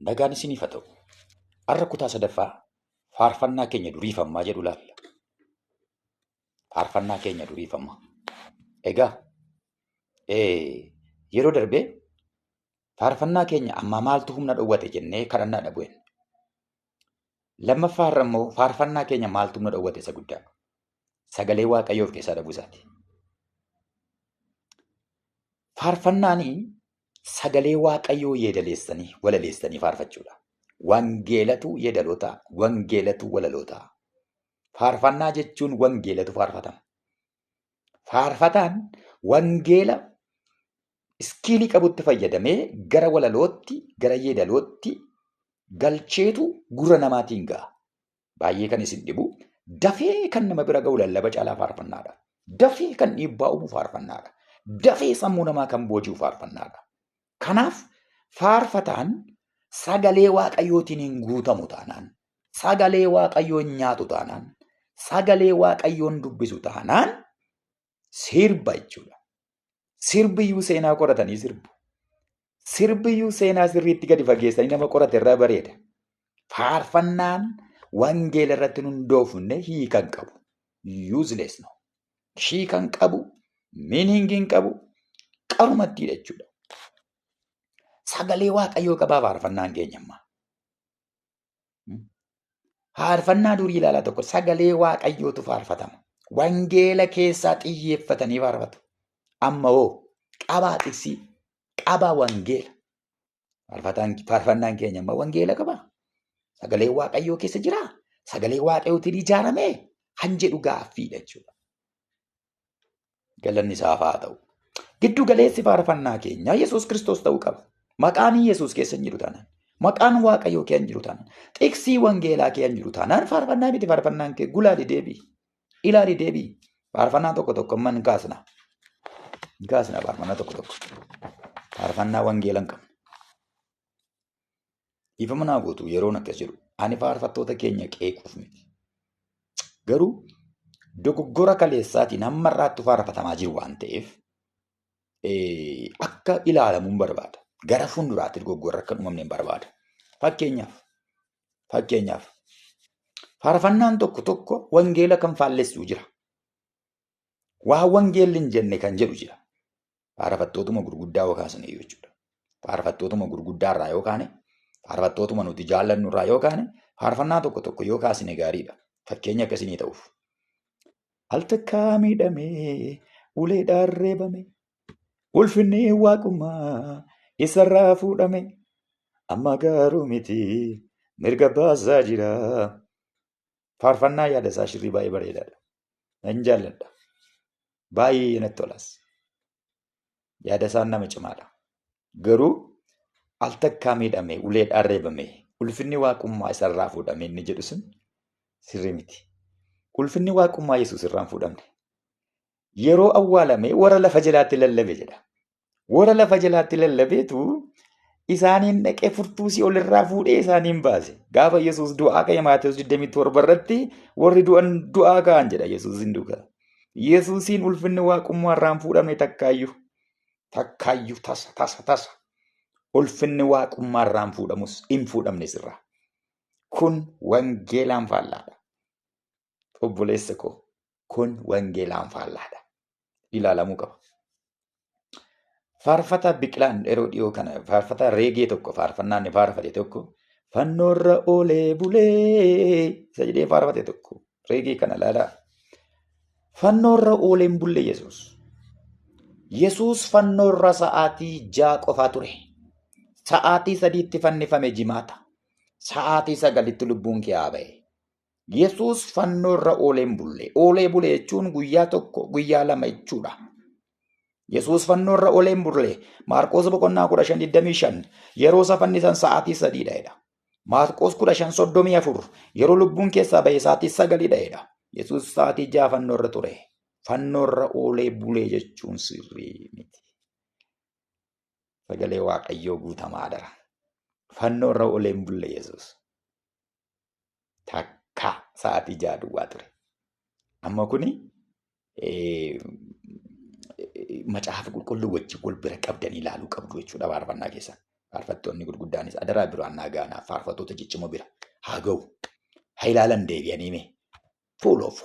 Nagaan isiniif haa ta'u. Har'a kutaa sadaffaa faarfannaa keenya duriif ammaa jedhu laalla. Faarfannaa keenya duriif ammaa. Egaa yeroo darbee faarfannaa keenya ammaa maaltu humna dhowwate jennee kadhannaa dhabu'en. Lammaffaa irra immoo faarfannaa keenya maaltu humna dhowwate isa guddaa. Sagalee Waaqayyoo of keessaa dhabuu isaati. Faarfannaanii sagalee Waaqayyoo yeedaleessanii walaleessanii faarfachuudha. Wangeelatu yeedaloo ta'a. Wangeelatu walaloo ta'a. Faarfannaa jechuun wangeelatu faarfatama. Faarfataan wangeela iskiilii qabutti fayyadamee gara walalootti, gara yeedalootti galcheetu gurra namaatiin ga'a. Baay'ee kan isin dhibu dafee kan nama bira ga'u lallaba caalaa faarfannaadha. Dafee kan dhiibbaa uumu faarfannaadha. Dafee sammuu namaa kan booji'u faarfannaadha. Kanaaf faarfataan sagalee Waaqayyootiin hin guutamu taanaan, sagalee Waaqayyoo hin nyaatu taanaan, sagalee Waaqayyoo hin dubbisu taanaan sirba jechuudha. Sirbiyyuu seenaa qoratanii sirbu. Sirbiyyuu seenaa sirriitti gadi fageessanii nama qorate irraa bareeda. Faarfannaan wangeela irratti hin hundoofne hiika hin qabu. Useless no. Hiika hin qabu, meaning hin qabu, qarumattiidha jechuudha. Sagalee Waaqayyoo qabaa faarfannaan keenya ammaa. Faarfannaa durii ilaalaa tokko sagalee Waaqayyootu faarfatama. Wangeela keessaa xiyyeeffatanii faarfatu. Amma hoo qabaa xiqsii, qabaa wangeela. Faarfannaan keenya amma wangeela qabaa. Sagalee Waaqayyoo keessa jiraa? Sagalee Waaqayyootiin ijaaramee? Kan jedhu gaaffiidha jechuudha. Galanni isaaf haa ta'u. Giddu galeessi faarfannaa keenyaa Yesuus Kiristoos ta'uu qaba. Maqaan Yesuus keessa hin jiru taanaan, maqaan Waaqayyoo kee hin jiru taanaan, xiqsii wangeelaa kee hin jiru taanaan faarfannaa miti faarfannaan kee gulaali deebii. Ilaali deebii. Faarfannaa tokko tokko amma hin kaasna. Hin kaasna faarfannaa tokko tokko. Faarfannaa wangeela hin qabne. Dhiifama naa gootu yeroon akkas jedhu ani faarfattoota keenya qeequuf miti. Garuu dogoggora kaleessaatiin hamma irraattu faarfatamaa jiru waan ta'eef akka ilaalamuun barbaada. Gara fuulduraatti dogoggorri akka hin uumamne barbaada. Fakkeenyaaf faarfannaan tokko tokko wangeela kan faallessu jira. Waan wangeelli hin jenne kan jedhu jira. Faarfattootuma gurguddaa yoo kaasne iyyuu jechuudha. Faarfattootuma gurguddaa irraa yoo kaane, faarfattootuma nuti jaallannu irraa yoo kaane, faarfannaa tokko tokko yoo kaasne gaariidha. Fakkeenya akkasinii ta'uuf. Al takkaa miidhamee uleedhaan reebame. Ulfinni waaqummaa isarraa fuudhame. Amma garuu miti mirga baasaa jira. Faarfannaa yaada isaa shirrii baay'ee bareedaadha. Nan jaalladha. Baay'ee natti tolas. Yaada isaan nama cimaadha. Garuu al takkaa miidhame, uleedhaan reebame, ulfinni waaqummaa isarraa fuudhame inni jedhu sun sirrii miti. Ulfinni waaqummaa Yesuus irraa hin fuudhamne. Yeroo awwaalame warra lafa jalaatti lallabe jedha. Warra lafa jalaatti lallabeetu isaaniin dhaqee furtuu si'ool irraa fuudhee isaaniin baase. Gaafa Yesuus du'aa ka'e Maatewos 27 irratti warri du'an du'aa ka'an jedha Yesuus hin duukaa. Yesuusiin ulfinni waaqummaa irraa hin fuudhamne takkaayyuu. Takkaayyuu tasa tasa tasa. Ulfinni waaqummaa irraa hin fuudhamus hin fuudhamnes irraa. Kun wangeelaan faallaadha. Obboleessa koo kun wangeelaan faallaadha. Ilaalamuu qaba. Faarfataa Biqilaan yeroo dhiyoo kana faarfataa reegee tokko faarfannaa inni faarfate tokko fannoorra oolee bulee isa jedhee faarfate tokko reegee kana ilaalaa. Fannoorra oolee hin bulle Yesuus. Yesuus fannoorra sa'aatii 6 qofaa ture. Sa'aatii 3tti fannifame jimaata. Sa'aatii 9tti lubbuun kee haa ba'e. Yesuus fannoo irra oolee hin bulle. Oolee bule jechuun guyyaa tokko guyyaa lama jechuudha. Yesuus fannoo irra oolee hin bulle. Maarqoos boqonnaa 15:25 yeroo isa fannisan sa'aatii 3dha jedha. Maarqoos 15:34 yeroo lubbuun keessaa ba'e sa'aatii 9dha jedha. Yesuus sa'aatii 6 fannoo irra ture. Fannoo irra oolee bulee jechuun sirrii miti. Sagalee Waaqayyoo guutamaa dara. Fannoo irra oolee hin bulle Yesuus. Takka sa'aatii 6 duwwaa ture. Amma kuni macaafa qulqulluu wajjin wal bira qabdanii ilaaluu qabdu jechuudha faarfannaa keessan. Faarfattoonni gurguddaanis adaraa biraan naa gaanaa faarfattoota ciccimoo bira haa ga'u. Haa ilaalan deebi'anii mee. Full of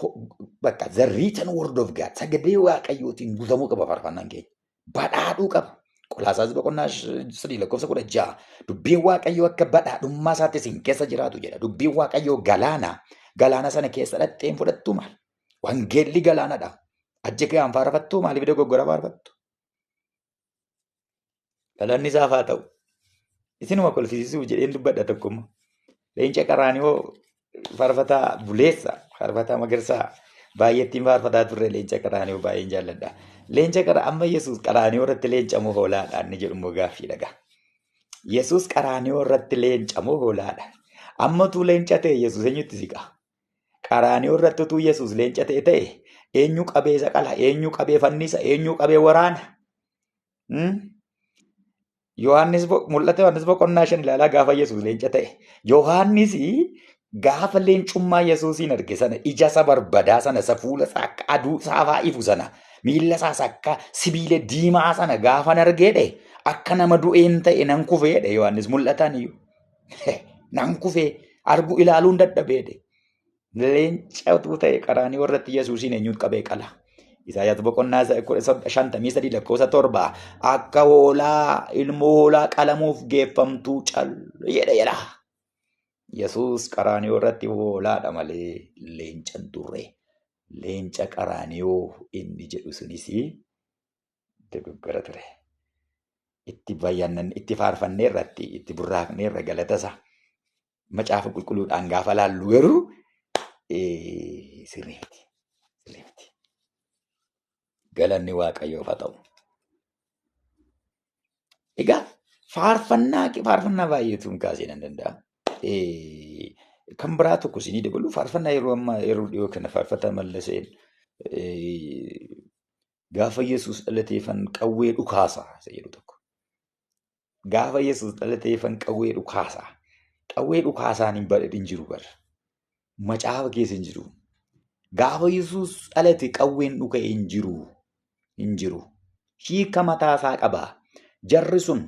bakka the written word of God sagalee Waaqayyootiin guutamuu qaba faarfannaan keenya. Badhaadhuu qaba. Qolaasaas boqonnaa 3 lakkoofsa 16 dubbiin Waaqayyoo akka badhaadhummaa isaatti isin keessa jiraatu jedha. Dubbiin Waaqayyoo galaana. Galaana sana keessa dhaqxeen fudhattu maal? Wangeelli galaanadha. Achi ga'an faarfattu, maaliif dogoggora faarfattu? Galanni isaaf haa ta'u. Isinuma kolfisiisuuf jedheen dubbadha tokkommoo. Leenca Qaraaniyoo faarfataa buleessa, faarfataa Magarsaa baay'eettiin faarfataa turre. Leenca Qaraaniyoo baay'een jaalladha. Leenca qara amma Yesuus Qaraaniyoo irratti leenca moo hoolaadha inni jedhu immoo gaaffii dhagaa. Yesuus Qaraaniyoo irratti leenca moo hoolaadha? Amma utuu leenca ta'e Yesuus eenyutti siqa? Qaraaniyoo irratti utuu Yesuus leenca ta'e eenyu qabee isa qala? Eenyu qabee fannisa? Eenyu qabee waraana? Yohaannis, mul'ata Yohaannis boqonnaa 5 ilaalaa gaafa Yesuus leenca ta'e. Yohaannis gaafa leencummaa Yesuusiin arge sana, ija isa barbadaa sana, isa fuula isaa akka aduu saafaa ifu sana, miilla isaas akka sibiila diimaa sana gaafan argeedhe, akka nama du'een ta'e nan kufeedhe Yohaannis mul'ataan iyyuu. Nan kufee argu ilaaluun dadhabeedhe. Leenca utuu ta'e Qaraanii irratti Yesuusiin eenyutu qabee qala? Isaayyaas boqonnaa 53 lakkoofsa 7 akka hoolaa ilmoo hoolaa qalamuuf geeffamtuu cal jedhe jedha. Yesuus Qaraaniyoo irratti hoolaadha malee leenca hin turre. Leenca Qaraaniyoo inni jedhu sunis dogoggora ture. Itti bayyannan, itti faarfannee irratti itti burraaqnee irra galata isaa. Macaafa qulqulluudhaan gaafa laallu garuu sirrii miti. Sirrii miti. Galanni Waaqayyoof haa ta'u. Egaa faarfannaa baay'eetu hin kaasee nan danda'a. Kan biraa tokko isinii dabalu, faarfannaa yeroo ammaa, yeroo dhiyoo kana faarfataa Mallaseen gaafa Yesuus dhalateefan qawwee dhukaasa isa jedhu tokko. Gaafa Yesuus dhalateefan qawwee dhukaasa. Qawwee dhukaasaan hin badhe hin jiru bara. Macaafa keessa hin jiru. Gaafa Yesuus dhalate qawween dhuka'e hin jiru. Hin jiru. Hiika mataasaa qaba. Jarri sun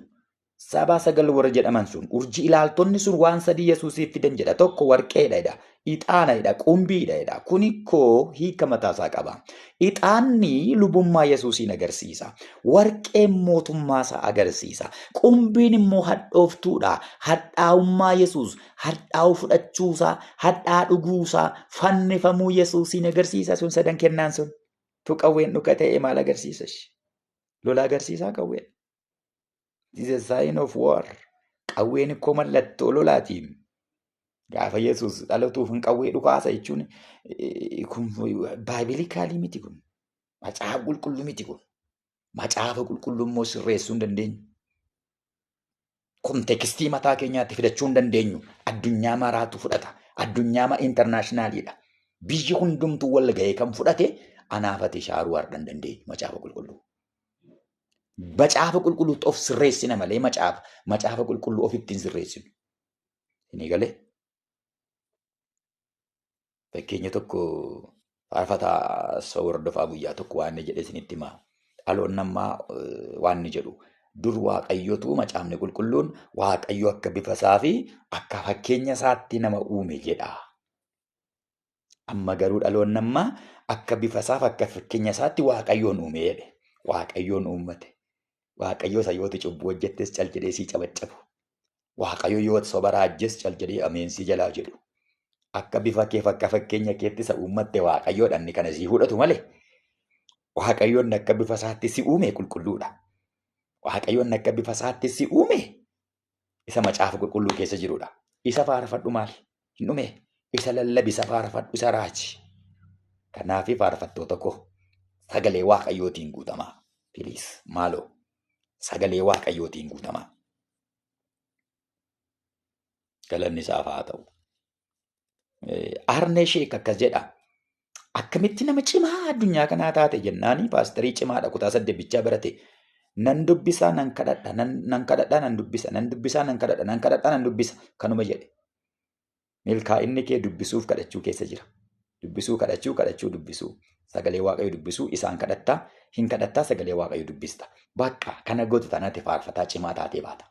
saba sagal warra jedhaman sun, urjii ilaaltonni sun waan sadii Yesuusiif fidan jedha. Tokko warqeedha jedha. Ixaana jedha. Qumbiidha jedha. Kuni koo hiika mataasaa qaba. Ixaanni lubummaa Yesuusiin agarsiisa. Warqeen mootummaa isaa agarsiisa. Qumbiin immoo hadhooftuudha. Hadhaa'ummaa Yesuus, hadhaa'uu fudhachuusaa, hadhaa dhuguusaa, fannifamuu Yesuusiin agarsiisa sun sadan kennaan sun. Tu qawween dhuka ta'e maal agarsiisa? Lola agarsiisaa qawween. This is a sign of war. Qawween ikkoo mallattoo lolaatiin. Gaafa Yesuus dhalatuuf hin qawwee dhukaasa jechuun kun biblically miti kun. Macaafa qulqulluu miti kun. Macaafa qulqulluu immoo sirreessuu hin dandeenyu. Contextii mataa keenyaatti fidachuu hin dandeenyu. Addunyaa maraatu fudhata. Addunyaa internationaliidha. Biyyi hundumtuu wal ga'ee kan fudhate anaafate shaaruu har'a hin dandeenyu macaafa qulqulluu. Macaafa qulqulluutti of sirreessina malee macaafa qulqulluu ofitti hin sirreessinu. Inni galee? Fakkeenya tokko faarfataa Soo Hordofaa guyyaa tokko waan inni jedhe isinitti himaa. Dhaloonni ammaa waan inni jedhu, dur Waaqayyotu, macaafni qulqulluun Waaqayyo akka bifa isaa fi akka fakkeenya isaatti nama uume jedha. Amma garuu dhaloonni ammaa akka bifa isaaf akka fakkeenya isaatti Waaqayyoon uume jedhe. Waaqayyoon uummate. Waaqayyo isa yooti cubbuu hojjettes cal jedhee sii cabaccabu. Waaqayyo yoo soba raajjes cal jedhee ameensii jalaa jedhu. Akka bifa keef akka fakkeenya keetti isa uummatte Waaqayyoodha inni kana sii fudhatu malee. Waaqayyoon akka bifa isaatti si uume qulqulluudha. Waaqayyoon akka bifa isaatti si uume isa macaafa qulqulluu keessa jirudha. Isa faarfadhu maali? Hin dhume. Isa lallabi, isa faarfadhu, isa raaji. Kanaaf faarfattoota koo, sagalee Waaqayyootiin guutamaa. Please, maaloo, sagalee Waaqayyootiin guutamaa. Galanni isaaf haa ta'u. Arnee Sheek akkas jedha. Akkamitti nama cimaa addunyaa kanaa taate jennaani, paasterii cimaadha, kutaa saddeettichaa barate. Nan dubbisaa, nan kadhadha, nan kadhadha, nan dubbisa, nan dubbisaa, nan kadhadha, nan kadhadha, nan dubbisa, kanuma jedhe. Milkaa'inni kee dubbisuuf kadhachuu keessa jira. Dubbisuu, kadhachuu, kadhachuu, dubbisuu. Sagalee Waaqayyoo dubbisuu, isaan kadhattaa, hin kadhattaa, sagalee Waaqayyoo dubbista. Bakka kana gootu tanatti faarfataa cimaa taatee baata.